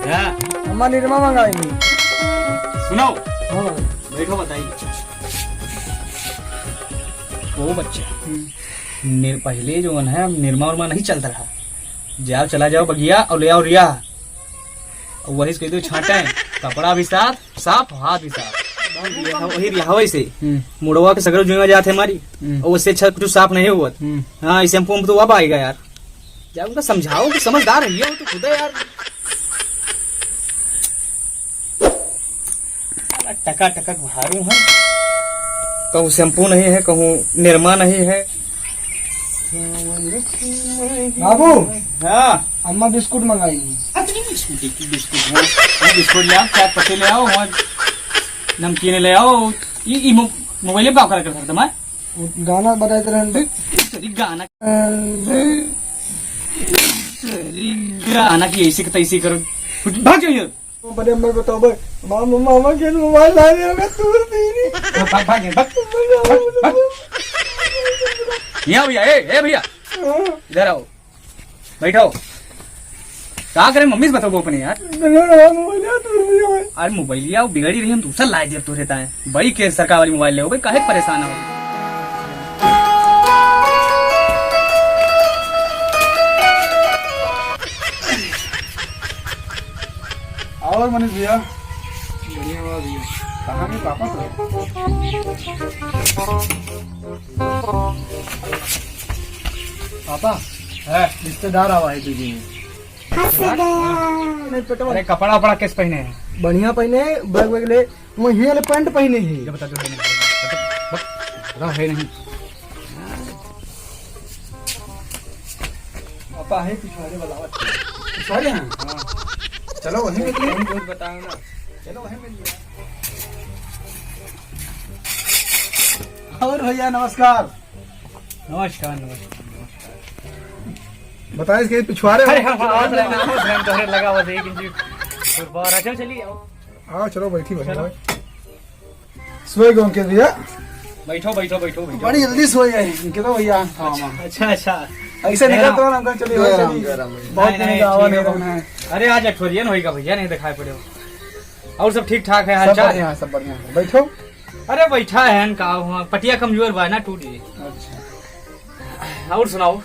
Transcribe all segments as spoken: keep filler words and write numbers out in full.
क्या? अम्मा निरमा मंगाएंगी। सुनो। हाँ। बैठो, बताइए। वो बच्चा, हम्म। निर-, पहले जो है, निरमा उरमा नहीं चलता रहा। जाओ, चला जाओ बगिया और ले आओ रिया। और वही से कह दो छांटे, कपड़ा भी साफ, साफ, हाथ भी साफ। वही रिया, वही से। हम्म। मुड़वा के सगरो जुआ जात है हमारी। हम्म। और उससे अच्छा कुछ साफ नहीं हुआ। हम्म। हाँ, इस शैम्पू में तो अब आएगा यार। जब उनका समझाओ कि समझदार है, ये हो तो खुद है यार। साला टका टका के भारू है, कहूँ शैम्पू नहीं है, कहूँ निरमा नहीं है। बाबू। हाँ। अम्मा बिस्कुट मंगाई। अरे बिस्कुट, एक ही बिस्कुट है। वो बिस्कुट ले आओ, चाय पत्ती ले आओ, वहाँ नमकीन ले आओ। ई, ई मो-, मोबाइल पे का कर सकता मैं? गाना बताए तो रहन दे। तेरी गाना। तेरी गाना की ऐसी की तैसी करो। भाग जाओ इधर। बड़े अम्मा बताओ भाई, मामा, मामा के मोबाइल ला रहे होगा, तू भी नहीं। भाग, भाग, भाग, भाग, भाग। यहाँ भैया, ए, ए भैया, हाँ। इधर आओ। बैठो। का करे मम्मी से बताओ अपने यार। अरे मोबाइलिया बिगड़ी रही, हम दूसरा ला दे तो रहता है। भाई के सरकार वाली मोबाइल ले हो भाई, काहे परेशान हो? और मनीष भैया? बढ़िया बा भैया। कहाँ के पापा तो? पापा, है? रिश्तेदार आवा है तुझे। नहीं, पेटवा। अरे, कपड़ा वपड़ा कैसे पहने हैं? बढ़िया पहने, बैग वैग ले, वो हियल पैंट पहने ही। ये बता दो, है नहीं। बता, बता, है नहीं। पापा है पिछवाड़े वाला। पिछवाड़े हैं? हाँ। चलो, वहीं मिल लें। कुछ बताओ ना। चलो, वहीं मिल लें। और भैया, नमस्कार। नमस्कार, नमस्कार, नमस्कार। बताइए, इसके पिछवाड़े अरे, हो? हाँ, हाँ, हाँ, हाँ, हाँ, तोहरे लगा हुआ, एक इंच ऊपर आ, चलो, चलिए, आओ। हाँ, चलो, बैठी, बैठी, चलो। बैठी। सोए गए उनके भैया। बैठो, बैठो, बैठो, बैठो। बड़ी जल्दी सोए गए इनके तो भैया। हाँ, हाँ। अच्छा, अच्छा। ऐसे जय निकल राम। तो ना, अंकल, चलिए, जय राम, चलिए। जय राम, भैया। बहुत नहीं, दिन नहीं, का आवा ठीक नहीं है। रहना है। अरे, आज अठवरियन होइगा भैया, नहीं दिखाई पड़े हो। और सब ठीक ठाक है, हाल सब चाल? बढ़िया है, सब बढ़िया है। बैठो। अरे बैठा है न, का हुआ, पटिया कमजोर बा ना, टूट गई। अच्छा। और सुनाओ।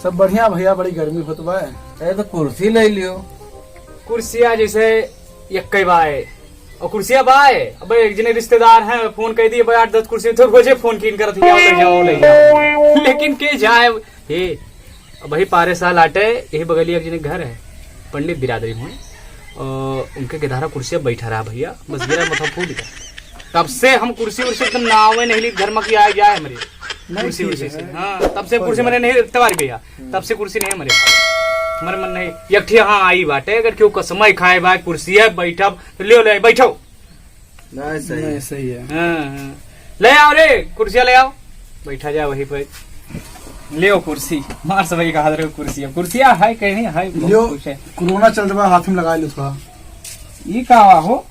सब बढ़िया भैया, बड़ी गर्मी होत बा। अरे तो कुर्सी ले लियो। कुर्सिया जैसे एक कई बाय, और कुर्सिया बाय, अब एक जने रिश्तेदार हैं, फोन कर दिए, "भाई आठ दस कुर्सी", तो रोजे फोन कीन करत, "जाओ ले जाओ, ले जाओ।" लेकिन के जाए, हे, अब वही पारे साल आटे, यही बगलिया एक जने घर है, पंडित बिरादरी हुए, और उनके गिधारा कुर्सी बैठा रहा भैया, बस गिरा, माथा फूट गया। तब से हम कुर्सी उर्सी एकदम ना आवे नहीं ली, घर में की आए जाए हमरे। नहीं, कुर्सी ठीक उर्सी है। से, हाँ, तब से कोई कुर्सी बात मैंने नहीं, तवारी भैया, हम्म। तब से कुर्सी नहीं हमारे, हमारे मन नहीं। एक ठे हाँ आई बाटे, अगर क्यों कसम खाए बा, कुर्सी है, बैठब, तो ले ले, बैठो। नहीं, सही नहीं, है। सही है। हाँ, हाँ। ले आओ रे, कुर्सिया ले आओ, बैठा जाए वहीं पे। ले आओ कुर्सी, मार सबै का हाथ रहो कुर्सिया। कुर्सिया है कहीं नहीं, है, बहुत लियो, कुछ है। कोरोना चल रहा, हाथ में लगा लो थोड़ा। ये का हुआ हो?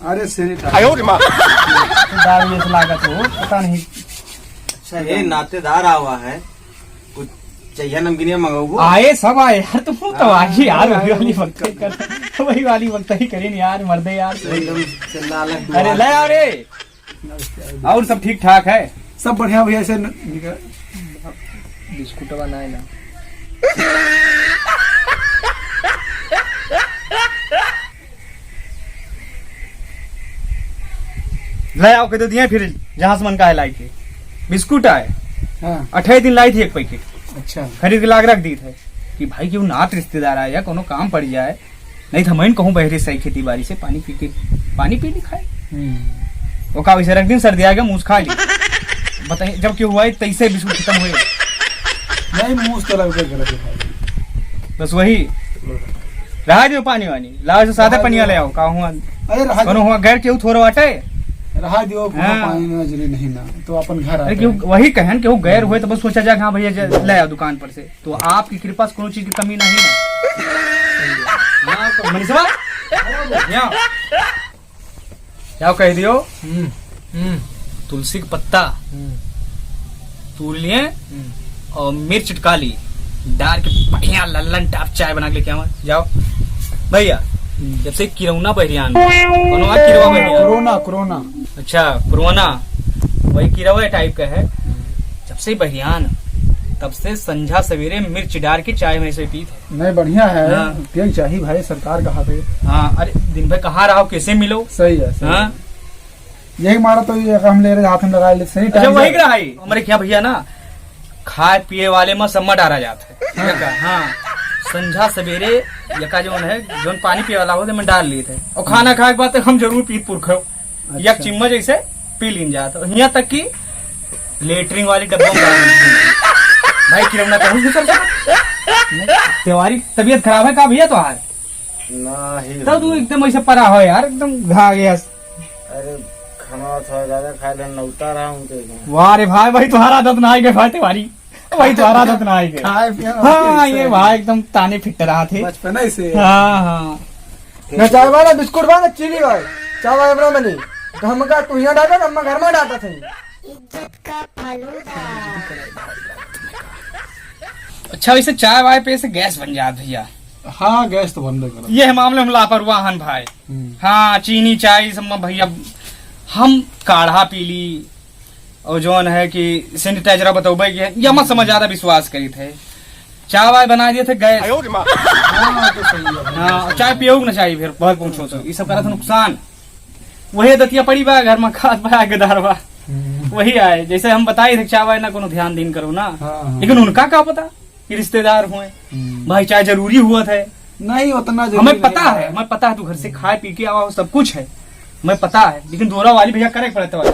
अरे, sanitizer। आयो रे माँ। तो दारू जैसे लागत हो, पता नहीं। अच्छा, ये नातेदार आवा है, कुछ चाहिए नमकीनिया मंगाओ। आए सब आए यार, तुम तो हाँ, आज ही यार, हाँ, वही वाली हाँ, वक्त ही कर, वही वाली वक्त ही करें यार, मर्दे यार। एकदम चंदा अलग अरे दुआ। ले आ रे। और सब ठीक ठाक है? सब बढ़िया भैया, ऐसे न-, निकल। बिस्कुटवा ना है ना। ले आओ के दे दिए फिर, जहाँ से मन का है लाई के। बिस्कुट आए। हाँ। अठारह दिन लाई थी एक पैकेट। अच्छा। खरीद के लाग रख दी थे कि भाई क्यों नात रिश्तेदार आए या कोनो काम पड़ जाए, नहीं तो मैं कहूँ बहरे से आई खेती बाड़ी से पानी पी के, पानी पी ली खाए। हम्म। ओका वैसे रख दिन सर्दी आ गया, मूस खा ली। बताइए, जब क्यों हुआ है, तैसे बिस्कुट खत्म हुए। नहीं, मूस तो लगबे करत है। बस वही। रहा दियो पानी वानी, लाओ जो सादा रहा पनिया दियो। ले आओ, का हुआ? अरे रहा कोनो दियो। हुआ गैर केहू थोड़ा बाटे? रहा दियो, कोनो हाँ। पानी ना जरूरी नहीं ना, तो अपन घर अरे आते क्यों हैं। वही कहन, केहू गैर हुए तो बस सोचा जाए, हाँ भैया, जा, ले आओ दुकान पर से। तो आपकी कृपा से कोनो चीज की कमी नहीं है। हाँ, तो मनीषवा, यहाँ। क्या कह दियो? हम्म, हम्म। तुलसी का पत्ता हम्म। तूल लिए हम्म। और मिर्च चिटका ली, डार के बढ़िया लल्लन टाप चाय बना के लेके आवा, जाओ। भैया, हम्म। जब से किरौना बहरियान, कोनो आ किरवा बहरियान? कोरोना, कोरोना। अच्छा, कोरोना, वही किरवा टाइप का है। जब से बहरियान, तब से संझा सवेरे मिर्च डार के चाय में से पीत है। नहीं, बढ़िया है, हाँ। पिए के चाही भाई, सरकार कहा पे। हाँ, अरे दिन भर कहाँ रहो, कैसे मिलो? सही है, सही हाँ? है। यही मारा तो ये हम ले रहे, हाथ में लगा ले, सही अच्छा, टाइम वही से। रहा है। हमारे क्या भैया ना, खाए पिए वाले में सम्मा डारा जात है। हाँ। यका, हाँ। संझा सवेरे यका जौन है, जौन पानी पिए वाला होते, में डाल लेते हैं। और खाना खाए के बाद तो हम जरूर पीत पुरखो। अच्छा। एक चिम्मच ऐसे पी लीन जात। और यहाँ तक कि लेटरिन वाली डब्बा में डाल लीन जात। भाई, किरौना कहूँ घुसल जात। तेवारी, तबीयत खराब है का भैया तोहार? नहीं। तब तू एकदम ऐसे परा हो यार, एकदम घा गया। अरे, खाना थोड़ा ज्यादा खा ले, नौता रहा हूँ तो एकदम। वाह रे भाई, भाई, तुम्हारा आदत ना आई गए भाई, तुम्हारी। भाई, तुम्हारा आदत ना आई गए। खाए पिए हाँ, वाली ये से। भाई एकदम ताने फिट रहा थे। बचपन से। हाँ, हाँ। ना चाय वाला बिस्कुट बा, ना चीनी बा। चाय वाला अपना बनी। तो हमका तू यहाँ डाटा, हम घर में डाटा थे। इज्जत का फालूदा। अच्छा, वैसे चाय वाय पे से गैस बन जात भैया। हाँ, गैस तो बनबे करत। ये मामले में लापरवाह हन भाई। हम्म। हाँ, चीनी चाय सब में भैया, हम काढ़ा पी ली, और जौन है कि सैनिटाइजर बतौबे के, या मत समझ, ज्यादा विश्वास करी थे। चाय वाय बना दिए थे गैस। हाँ, तो सही है। हाँ, चाय पियो ना चाहिए, फिर बहुत पूछो तो। ये सब करत नुकसान। वही दतिया पड़ी बा घर में, खात बा आगे दार बा। हम्म। वही आए, जैसे हम बताए थे, चाय वाय ना कोनो ध्यान दीन करो ना। हाँ, हाँ। लेकिन उनका का पता कि रिश्तेदार हुए, हम्म। भाई चाय जरूरी हुआ था। नहीं, उतना जरूरी हमें नहीं पता है। है, हमें पता है तू घर से खाए पी के आवा हो, सब कुछ है, हमें पता है, लेकिन दोरा वाली भैया करे पड़ता है,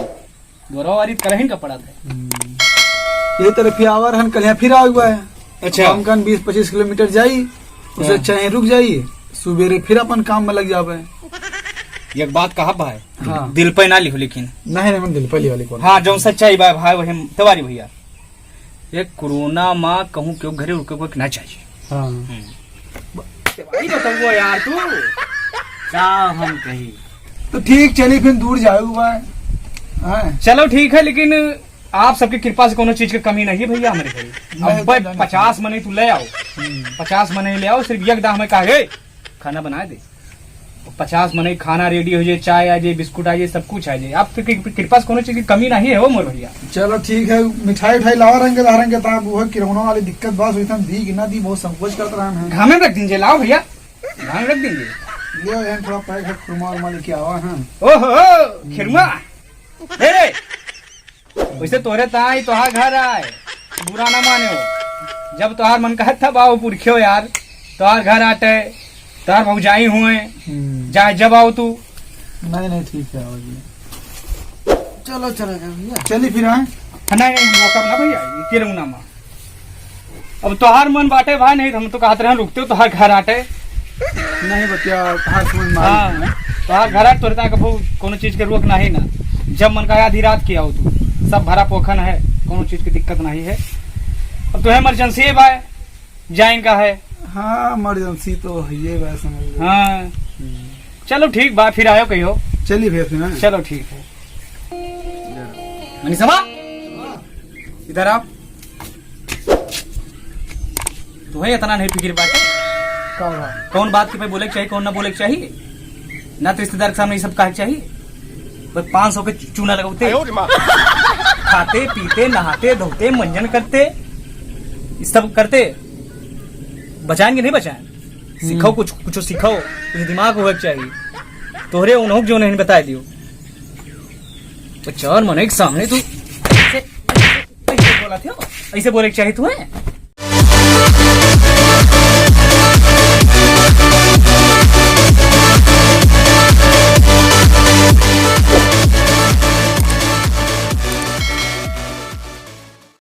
दोरा वाली करहिन का पड़ा था। हम्म। यही तरह फिर आवर हन, कल यहाँ फिर आ हुआ है। अच्छा। हम कन बीस पच्चीस किलोमीटर जाई, उसे हाँ। चाहे रुक जाई, सुबेरे फिर अपन काम में लग जावे। एक बात कहा भाई, हाँ। दिल पे ना लिहो लेकिन। नहीं, नहीं, हम दिल पे लिहो लेकिन। हाँ, जौन सच्चाई बा भाई, वही तेवारी भैया। ये कोरोना में कहूँ क्यों घरे रुके को ना चाहिए। हाँ। हम्म। तेवारी बताओ यार तू। का हम कही? तो ठीक, चली फिर दूर जाए हुआ है। हाँ। चलो ठीक है, लेकिन आप सबके कृपा से कोनो चीज के कमी नहीं है भैया हमारे घरे। नहीं, अब भाई तो जाने पचास मनई तू ले आओ, हम्म। पचास मनई ले आओ, सिर्फ एक दाह में कहा गए, खाना बना दे। पचास मनई खाना रेडी हो जाए, चाय आ जाए, बिस्कुट आ जाए, सब कुछ आ जाए। आप तो कृ-, कृपा से कोनो चीज की कमी नहीं है हो मोर भैया। चलो ठीक है, मिठाई उठाई लावा रंग ला रंग के, ता वो किरौना वाली दिक्कत बस हुई, हम दी कि ना दी, बहुत संकोच करत रहन है। घामे में रख दीजिए, लाओ भैया, घामे में रख दीजिए। ले, यहाँ थोड़ा पैक है, खुरमा उरमा लेके आवा है। ओहो, खिरमा। हे रे, वैसे तोरे ताई तोहार घर आए, बुरा ना माने हो। जब तोहार मन कहत था, बाबू पुरखियो यार, तोहार घर आटे, तोहार भौजाई हुए, हम्म। चाहे जब आओ तू। नहीं, नहीं, ठीक है, आओ जी। चलो, चलो जाओ भैया। चली फिर, हाँ? हाँ, नहीं, नहीं, मौका ना भैया, ये के रहूँ ना माँ। अब तोहार मन बाटे भाई, नहीं तो हम तो कहत रहे रुकते हो, तोहार घर आटे। नहीं बतिया, तोहार समझ में आई। हाँ, तोहार घर आटे, तोरे ताक कभू कोनो चीज के रोक नहीं ना। जब मन का आधी रात की आओ तू, सब भरा पोखन है, कोनो चीज की दिक्कत नहीं है। अब तो इमरजेंसी है भाई, जाइन का है। हाँ, इमरजेंसी तो है ये भाई, समझ लो। हाँ। हम्म। चलो ठीक बा, फिर आयो कहियो। चलिए भैया फिर, हाँ। चलो ठीक है। मनीषवा, इधर आओ। तुम्हें इतना नहीं फिक्र बाटे? का बा? कौन बात के पे बोले के चाहिए, कौन ना बोले के चाहिए? ना तो रिश्तेदार के सामने ये सब कहे के चाहिए। बस पाँच सौ के चूना लगाते। आयो रे माँ। खाते, पीते, नहाते, धोते, मंजन करते, ये सब करते। बचाएंगे नहीं बचाएं? सिखाओ हम्म। कुछ, कुछ सिखाओ, कुछ दिमाग होवे के चाहिए। तोहरे उन्हों जो नहीं बताए दियो। तो चार मनई के सामने तू ऐसे, ऐसे, ऐसे बोला थियो? ऐसे बोले के चाहिए तुम्हें?